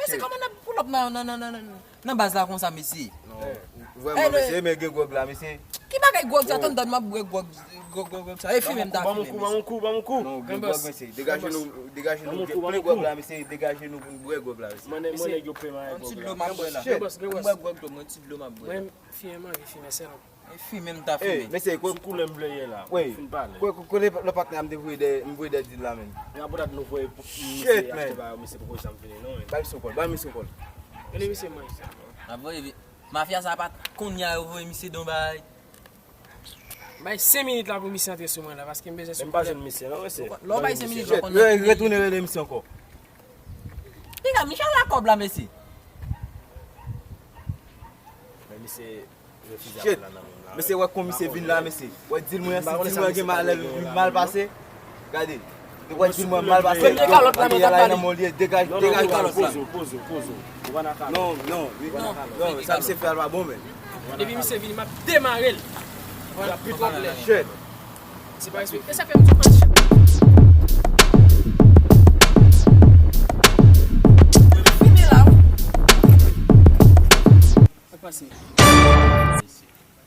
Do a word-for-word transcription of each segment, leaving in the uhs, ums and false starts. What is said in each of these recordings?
Se kòman n ap pull up nan, nan, nan, nan, nan, nan baz la konsa, mesye? Non, vrèman, mesye, men gen gwòg la, mesye. Ki bagay gwòg sa? Tann, tann, m ap bwè gwòg, gwòg, gwòg, gwòg sa. E fimen m ta fimen, mesye. Ban m kou, ban m kou. Non, gen gwòg, mesye. Degaje nou, degaje nou, plen gwòg la, mesye. Degaje nou pou n bwè gwòg la, mesye. Mwen nèg yo plen mwen gwòg la. Yon ti dlo m ap bwè la. M bwè gwòg dlo, mwen ti dlo m ap bwè la. Mwen, fimen, mwen anvi fimen sèl. E fimen m ta fimen. Mesye, sou koulè m vle ye la. Fin pale. Kote lòt patnè a m te voye dèyè, m voye dèyè di l la menm? Gen apot nou voye pou misye achte ba yo, misye poko janm vini non. Ba misye yon kòl, ba misye yon kòl. Gade misye mwen sa. N ap voye vi-, mafya sa pa t kounye a yo voye misye don bay. Bay senk minit la pou misye antre sou mwen la, paske m bezwen sou. Men m pa jwenn misye non, mesye. Lè w bay senk minit la, w konn retounen rele misye ankò. Piga, Michel la kòb la, mesye. Men misye refize ap pran nan men m la. Mesye, wè kon misye vin la, mesye. Wè dil mwen an, si dil mwen gen mal, mal pase. Gade. Wè dil mwen mal pase. Premye kalòt la, mwen t ap pale. Degaje, degaje kalòt la. Poze w, poze w, poze w. Ou pa nan kalòt. Non, non, non, sa misye fè a pa bon, men. Depi misye vini, m ap demare l. Vwala, pi pwoblèm. Shit. Se pa respè. E sa fè m di w pa shit. Fimen la, wi. Sa k pase?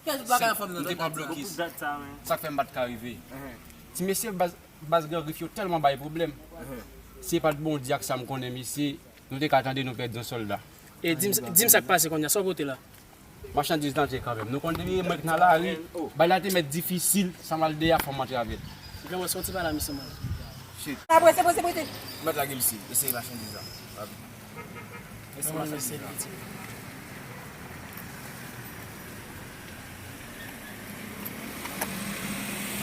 Kèl bagay anfòm nan tèt sa? Sa k fè m pa t ka rive. Ti mesye baz, baz Gran Grif yo tèlman bay pwoblèm. Si se pa t Bondye ak sa m konnen misye, nou te ka tande nou pèdi yon sòlda. E di m, di m sa k pase kounye a, sa w pote la? Machandiz lan te kanmenm. Nou konn depi mwen k nan lari, bay la te mèt difisil, san m al dèyè fò m antre avè l. Granmòs, fè yon ti pale a misye mwen. Shit. Prese, prese, prese. Mèt lage misye, eseye machandiz la. Rapid. Eseye machandiz la.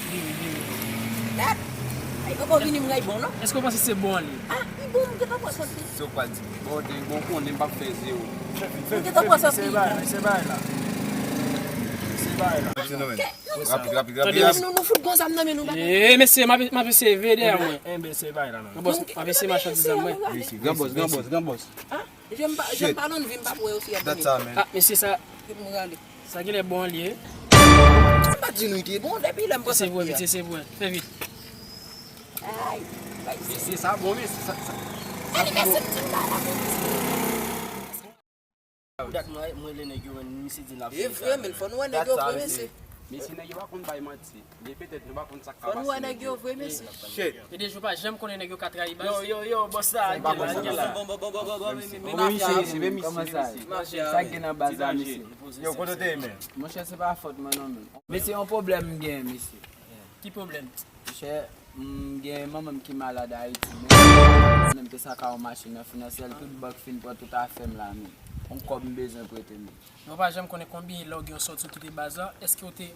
Vini, vini. Dat. Ay, poko vini, m ray bon, non? Èske w panse se bon an li? Ah, li bon, m te pa pran sòt li. Se w pa di. Bon, de, bon, konnen m p ap fè zewo. M te pa pran sòt li. Se bagay la, se bagay la. Se bagay la. Rapid, rapid, rapid, rapid. Nou, nou fout gon zam nan men nou, bagay. Eh, mesye, m ap, m ap eseye veye dèyè mwen. Enben, se bagay la, non. Granbòs, m ap eseye machandiz zam mwen. Granbòs, granbòs, granbòs. Ah, jan m pa, jan m pa lonn vi, m p ap wè yo fi ap vini. Ah, mesye, sa. Kite m rale. Sa genlè bon an li ye. M pa t di nou li te bon, depi lè m panse. Se vre, mesye, se vre. Fè vit. Ay, bay. Mesye, sa bon, mesye, sa, sa. Anivèsè m di m pa la, bon, mesye. Dat mwen, mwen rele nèg yo, men misye di n ap vini. E vre, men fò nou wè nèg yo vre, mesye. Mesye, nèg yo pa konn bay manti. Men petèt nou pa konn sa k ka pase. Fò nou wè nèg yo vre, mesye. Shit. E de jou pa janm konnen nèg yo ka trayi baz. Yo, yo, yo, bòs la, gen la, gen la. Bon, bon, bon, bon, bon, bon, men, men, men mafya. Kòman sa ye? Sa k gen nan baz la, mesye? Yo, kote w te ye, men? Monchè, se pa fòt mwen, non, men. Mesye, yon pwoblèm m genyen, mesye. Ki pwoblèm? Monchè, m gen manman m ki malad Ayiti, men, menm te saka yon machin nan finansyèl, tout bank fin pran tout afè m la, men. Yon kòb m bezwen prete, men. Yo pa janm konnen konbyen lè w gen w sòti w kite baz la, èske w te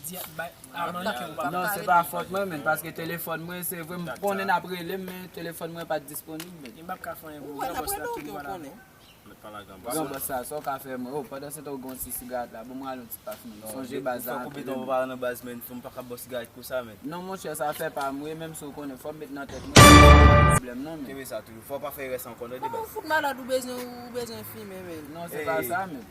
di bay avan ke w pa... Non, se pa fòt mwen, men, paske telefòn mwen, se vre, m konnen n ap rele m, men telefòn mwen pa t disponib, men. M p ap ka fè anyen pou ou, granbòs la toujou pa la. Granbòs sa, sa w ka fè mwen? Oh, pandan se tan w gen yon ti sigarèt la, ban mwen rale yon ti paf, men. Sonje baz la anpil, men. Fò konbyen tan w pa nan baz, men, fò m pa ka ba w sigarèt konsa, men. Non, monchè, sa fè pa m, wi, menm si w konnen, fò m met nan tèt mwen, pwoblèm, non, men. Kenbe sa toujou, fò w pa fè rès ankò, tande, baz. Ou fout malad, ou bezwen, ou bezwen fimen, men. Non, se pa sa, men.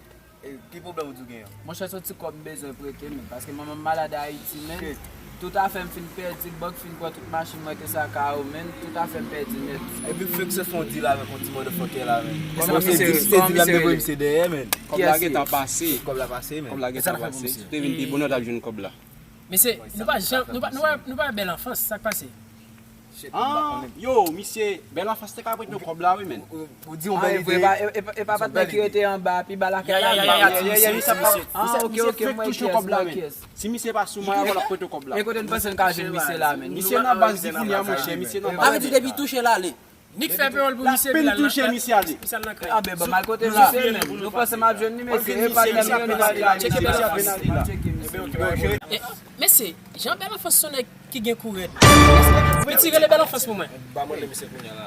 E, ki pwoblèm ou di w genyen an? Monchè, se yon ti kòb m bezwen prete, men, paske manman m malad Ayiti, men. Tout afè m fin pèdi, bank fin pran tout machin mwen te saka yo, men. Tout afè m pèdi nèt. Epi fèk se fè yon deal avèk yon ti motherfucker la, men. Kòman se di, se deal la m te voye misye dèyè, men. Kòb la gentan pase. Kòb la pase, men. Kòb la gentan pase. Si w te vin pi bonè, w t ap jwenn kòb la. Mesye, nou pa janm, nou pa, nou pa, nou pa bèl anfans, sa k pase? Ah, yo, misye, bèl anfans te ka prete w kòb la, wi, men. Ou di yon bèl ide. E pa, e, e, e pa patnè ki rete anba, pi ba lakay la, men. Ah, ok, ok, mwen kiyès, mwen kiyès. Si misye pa sou mwen, avan l ap prete w kòb la. E kote n panse n ka jwenn misye la, men? Misye nan baz li kounye a, monchè, misye nan baz li. Sa vle di depi touche l ale. Nik fè pewòl pou misye, epi l al nan kay. Ah, ben, ban m al kote misye, men. Nou panse m ap jwenn li, mesye, e patnè m yo, nou pa al la, mesye. Mesye, jan Bèl Anfans se yon nèg ki gen kou rèd. Piti, rele Bèl Anfans pou mwen.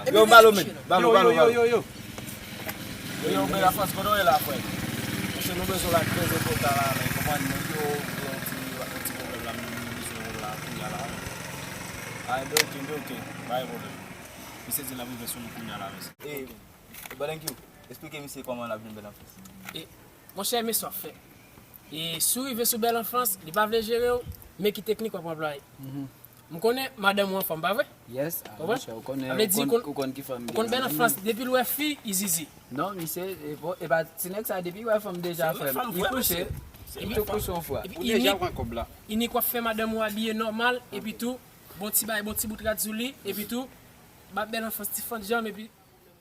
Yo, balo, men. Balo, balo, balo. Yo, yo, yo, yo. Yo, yo, Bèl Anfans, kote w ye la, frè? Mesye, nou bezwen w la trè enpòtan la, men. Konprann, men, yo, yo, ti, ti pwoblèm la, men, nou bezwen w la, kounye a la, men. A, enben, oke, enben, oke. Pa gen pwoblèm. Misye di l ap rive sou nou kounye a la, mesye. E, e, Balenkyou, eksplike misye kòman l ap jwenn Bèl Anfans. E, monchè, men sa w ap fè. E si w rive sou Bèl Anfans, li pa vle jere w, men ki teknik w ap anplwaye. M konnen madanm ou an fanm, pa vre? Yes, ah, monchè, ou konnen, ou konn, ou konn ki fanm m gen nan men. Ou konn Bèl Anfans, depi l wè fi, li zizi. Non, misye, e pa, ti nèg sa, depi l wè fanm deja, frè m, li kouche. Li tou kouche yon fwa. Ou deja pran kòb la. Inik w ap fè madanm ou abiye nòmal, epi tou, bon ti bagay, bon ti bout rad sou li, epi tou, ba Bèl Anfans ti fant janm, epi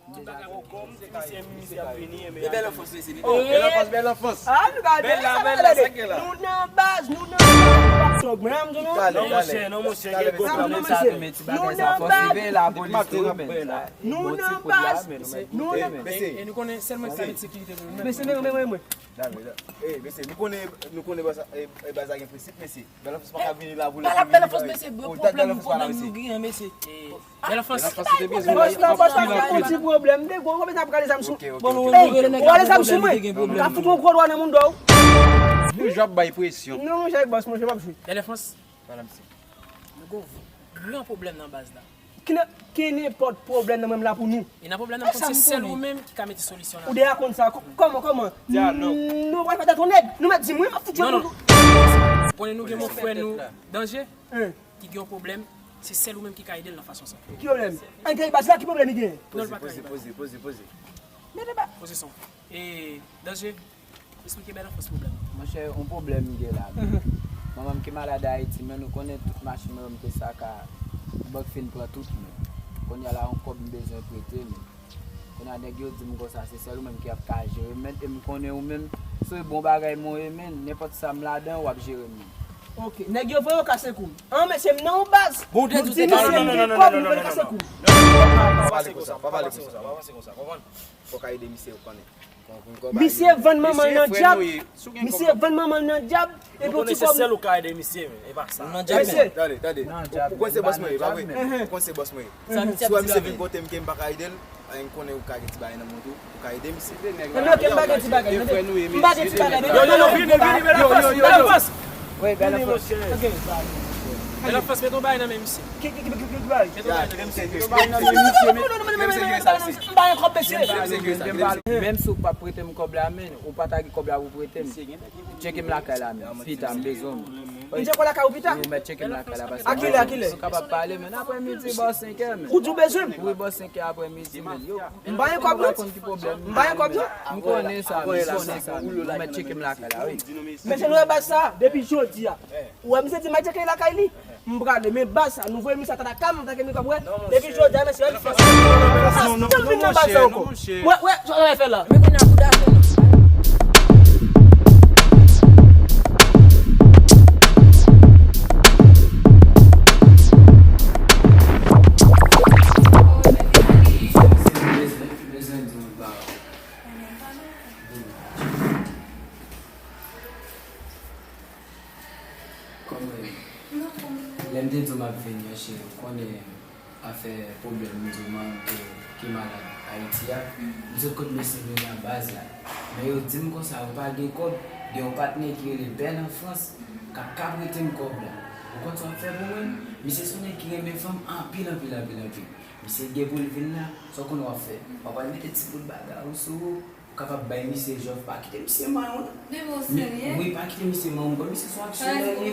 Bèl Anfans, mesye, li. Oh, Bèl Anfans, Bèl Anfans. Ah, nou gade, bèl la, bèl la, sa k gen la? Nou nan baz, nou nan baz. Sòg, men, m di nou. Talè, talè. Non, monchè, non, monchè, gen pwoblèm. Nou nan baz. Nou nan baz. Nou nan baz. E nou konnen sèlman sa, mesye, ki te vle. Mesye, men, men, men, men. Eh, mesye, nou konnen, nou konnen baz la, eh, eh, baz la gen prensip, mesye. Bèl Anfans pa ka vini la pou li. Pale ak Bèl Anfans, mesye, bon pwoblèm nou, pwoblèm nou genyen, mesye. Bèl Anfans. Bòs la, bòs la, gon ti pwoblèm, de gwo, konbyen tan pou gade zam sou. Bon, nou rele nèg la, pwoblèm li te gen pwoblèm. Ka fout yon gwo dwa nan moun dò. Boujwa ap bay presyon. Non, monchè, bòs, monchè, m ap jwe. Bèl Anfans. Pale, mesye. Nou gon gran pwoblèm nan baz la. Ki nenpòt pwoblèm nan men m la pou nou. E nan pwoblèm nan, m konn se sèl ou menm ki ka mete solisyon la. Ou deja konn sa. Kòman, kòman? Nou pral fè tèt yon nèg. Nou mèt di m wi, m ap fout jwe pou nou. Konnen nou gen yon frè nou, Danje, ki gen yon pwoblèm, se sèl ou menm ki ka ede l nan fason sa. Ki pwoblèm? Ann gen baz la, ki pwoblèm li gen? Non, li pa ka ede. Poze, poze, poze. Poze son. E, Danje, Esplike Bèl Anfans pwoblèm ou. Monchè, yon pwoblèm m gen la menm. Manman m ki malad Ayiti, men nou konnen tout machin mwen yo m te saka, bank fin pran tout men. Kounye a la, yon kòb m bezwen prete men. Kounye a nèg yo di m konsa, se sèl ou menm ki ap ka jere men, e m konnen ou menm, se bon bagay mwen ye men, nenpòt sa m ladan, w ap jere men. Ok, nèg yo voye yo kase kou m. An, mesye, m nan yon baz. Bon, ou te di w te gen kòb, nou voye l kase kou m. Pa pale konsa, pa pale konsa, pa pale konsa, konprann? Fòk a ede misye, ou konnen. Misye vann manman l nan dyab. Misye vann manman l nan dyab. Epi yon ti kòb. Se sèl ou ka ede misye, men e pa sa. Mesye. Tande, tande. Ou konn se bòs mwen ye, pa vre? Ou konn se bòs mwen ye. Si w wè misye vin kote m ke m pa ka ede l, m konnen ou ka gen ti bagay nan men w tou, ou ka ede misye. Tande, ok, m pa gen ti bagay, tande. M pa gen ti bagay, tande. Non, non, non, vini, vini, vini, vini, vini. Wi, Bèl Anfans. Ok. Bèl Anfans, met yon bagay nan men misye. Ki, ki, ki, ki, ki bagay? Met yon bagay nan men misye. Met yon bagay nan men misye, men. M pa gen kòb, mesye. Menm si w pa prete m kòb la, men, ou pa ta gen kòb la pou prete m. Tcheke m lakay la, men. Pita, m bezwen w. M tcheke w lakay ou pita? Ou mèt tcheke m lakay la, paske... A kilè, a kilè? Nou kapab pale, men, aprè midi, bò senk è, men. Ou di w bezwen m? Wi, bò senk è aprè midi, men. Yo. M pa gen kòb, non. M pa gen kòb, non. M konnen sa, men, m konnen sa, men. Ou mèt tcheke m lakay la, wi. Mesye, nou wè baz sa, depi jodi a. Ou wè misye di m al tcheke lakay li. M prale, men baz sa, nou voye misye atake m, atake m, kòm wè. Depi jodi a, mesye, wè misye. Sa, sa, sa, vin nan baz sa ankò. Wè, wè, sa w fè la. Men kounye a, kou dafè. Kòman w ye? Lè m te di w m ap vini an, cheri, ou konnen afè pwoblèm m di w manman m ke, ki malad Ayiti a. M sot kot mesye yo nan baz la. Men yo di m konsa, ou pa gen kòb, gen yon patnè ki rele Bèl Anfans, k ap ka prete m kòb la. Ou konn sa w ap fè pou mwen? Misye se yon nèg ki renmen fanm anpil, anpil, anpil, anpil. Misye gen pou l vin la, sa w konnen w ap fè? W ap al mete ti bout bagay ou sou ou, ou kapab bay misye jòf, pa kite misye manyen w non. Men bon, serye? Wi, pa kite misye manyen w, misye se yon aksyonè li ye.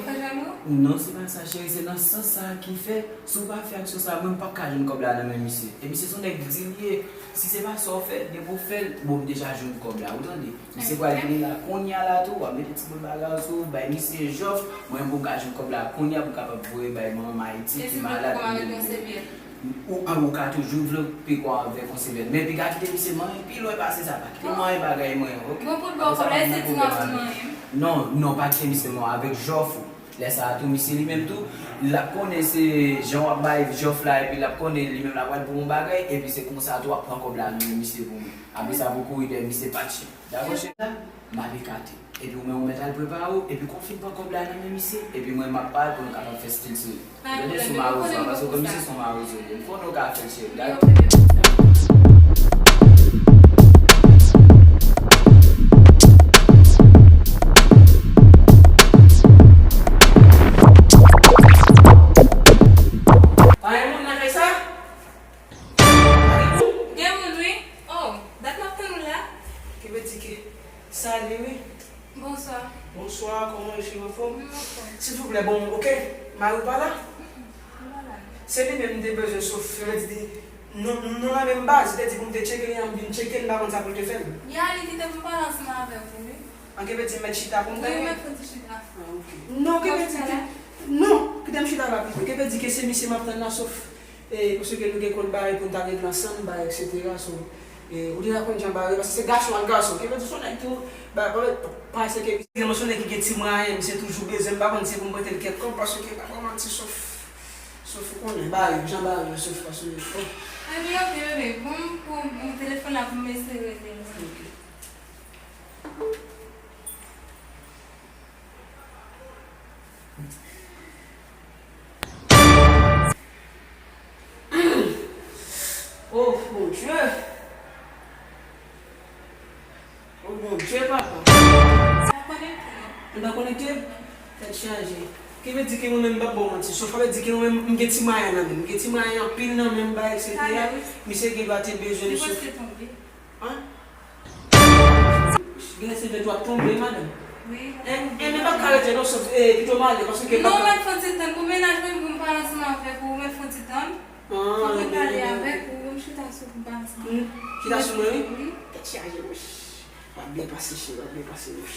Non, se pa sa, cheri, se nan sans sa ki fè, si w pa fè aksyon sa, mwen m p ap ka jwenn kòb la nan men misye. E misye se yon nèg di li ye, si se pa sa w fè, depi w fè l, bon, m deja jwenn kòb la, ou tande? Misye pral vini la kounye a la tou, w ap mete ti bout bagay ou sou ou, bay misye jòf, mwen pou m ka jwenn kòb la kounye a pou m kapab voye bay manman m Ayiti ki malad pou mwen. Ou, an, ou ka toujou vlope kò avèk yon sèvyèt. Men piga kite misye manyen pi lwen pase sa, pa kite manyen bagay mwen, oke? Bon, pou l ba w kòb la, se di m ap manyen. Non, non, pa kite misye manyen avèk jòf ou. Lè sa a tou, misye li menm tou, l ap konnen se jan w ap bay jòf la, epi l ap konnen li menm l ap pral pou yon bagay, epi se konsa tou w ap pran kòb la nan men misye pou mwen. Apre sa, pou kouri dèyè misye patche. Dakò, cheri? M ap ekate. Epi ou menm ou mèt al prepare w, epi kon fin pran kòb la nan men misye, epi mwen m ap pa al pou nou kapab fè stil sou li. Ou tande, sou mawozo a, paske ou konn misye se yon mawozo li ye. M konnen ou ka fè l, cheri. Dakò. Pa gen moun nan kay sa? Gen moun, wi. Oh, dat m ap tann ou la. Kenbe tike. Salut, wi. Bonswa. Bonswa, kòman w ye, cheri, anfòm? Wi, anfòm. Silvouplè, bon, oke, mari w pa la? Mm-mm. Se li menm m te bezwen, Sof. Yo di, nou, nou, nou nan menm baz, li te di pou m te tcheke li, an m vin tcheke l, m pa konn sa pou l te fè m. Ya, li kite m pale ansanm avèk ou, wi. An, ki vle di m mèt chita pou m tann li? Wi, mèt fè ti chita. Ah, ok. Non, ki vle di ke, non, kite m chita la pito. Ki vle di ke se misye m ap tann la, Sof. E, paske nou gen kont bagay pou n ta regle ansanm, bagay, et cetera. So, e, ou deja konn jan bagay, paske se gason ak gason. Ki vle di se yon nèg tou, ba, ba, pa, paske gen yon nèg ki gen ti mwayen, misye toujou bezwen m, pa konn si pou m prete l kèk kòb, paske pa konn manti, Sof. Sof, ou konnen, ba yo, jan ba yo, Sof, paske, oh. Ebyen, ok, bebe, bon, pou, pou telefòn la pou m eseye rele l. Ok. Oh, Bondye! Oh, Bondye, papa! Sa konekte, non? Li pa konekte? Tèt chaje. Ki vle di ke mwen menm, m p ap ba w manti. Sof, sa vle di ke mwen menm, m gen ti mwayen nan men m. M gen ti mwayen anpil nan men m, bay, et cetera. Misye gen dwa te bezwen m, Sof. Li prèske tonbe. An? Gen lè se vre tou ap tonbe, madanm. Wi. En, en, men pa ka rete non, Sof, e, pito m ale, paske ke... Non, papa, mèt fè ti tann pou mennaj mwen, pou m pale ansanm avèk ou, mèt fè ti tann. Ah, pou mwen pale avèk ou, m chita sou pou m pale ansanm avèk ou. Chita sou mwen, wi? Wi. Tèt chaje, wi. W ap byen pase, cheri, w ap byen pase, wi.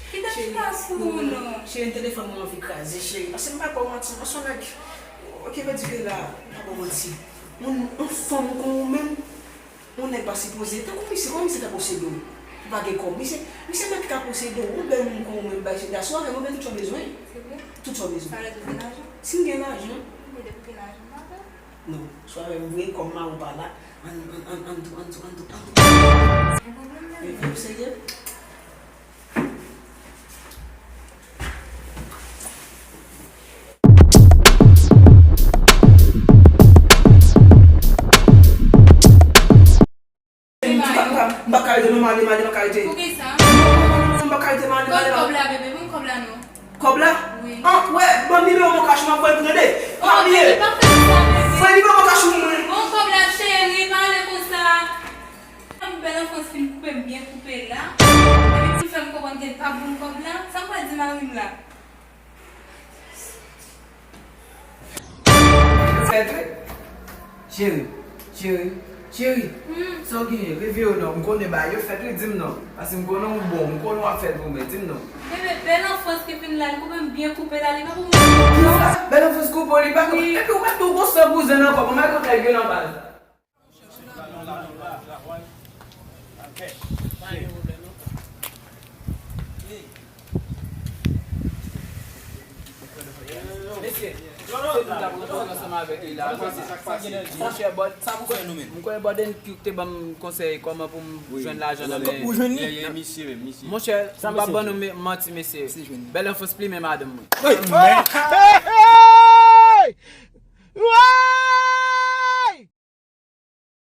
Kite m chita sou ou, non. Cheri, telefòn mwen anvi kraze, cheri, paske m pa ba w manti, mwen se yon nèg, ok, vle di ke la, m pa ba w manti. Yon, yon fanm kon ou menm, yon nèg pa sipoze, tankou misye, kòman misye ka posede w? Ou pa gen kòb. Misye, misye mèt ka posede w, yon bèl moun kon ou menm, bay, se gason avè m, ou gen tout sa w bezwen. Se vre? Tout sa w bezwen. Sa vle di w gen lajan? Si m gen lajan. Ebyen, depi w gen lajan, m pa pè. Non, swa avè m vre, kòm mari w pa la, ann, ann, ann, ann tou, ann tou, ann tou, ann tou. Gen pwoblèm la. Men, men, ou serye? M pa, m pa, m pa ka rete non, m ale, m ale, m pa ka rete. Poukisa? Non, non, non, non, non, m pa ka rete, m ale, m ale, m ale. Ban m kòb la, bebe, ban m kòb la non. Kòb la? Wi. An, wè, ban m nimewo MonCash ou, m ap voye pou tande. Pa bliye. Oh, bebe, pa fè sa, bebe. Voye nimewo MonCash ou pou mwen. Ban m kòb la, cheri, pa ale konsa. Bèl Anfrans fin koupe m byen koupe la. Epi pou l fè m konprann ke l p ap ban m kòb la. Sa m pral di mari m la? Yo fèt wi. Cheri, cheri, cheri. Hmm. Sa w genyen? Reveye w non. M konnen bagay yo fèt wi, di m non. Paske m konnen w bon, m konnen w ap fè l pou mwen, di m non. Bebe, Bèl Anfrans ki fin la, li koupe m byen koupe la, li pa pou mwen non. Bèl Anfrans koupe w, li pa pou... Wi. Epi ou mèt tou gon san kouzen ankò, bon, mwen konn nèg yo nan baz. Mesye, se nou t ap rankontre ansanm avèk li la. Monchè, bòd, m kwè Bòdenkyou te ban m konsèy kòman pou m jwenn lajan nan men. Ou jwenn li? Monchè, m p ap ban nou me-, manti, mesye. Bèl Anfrans plimen madanm mwen.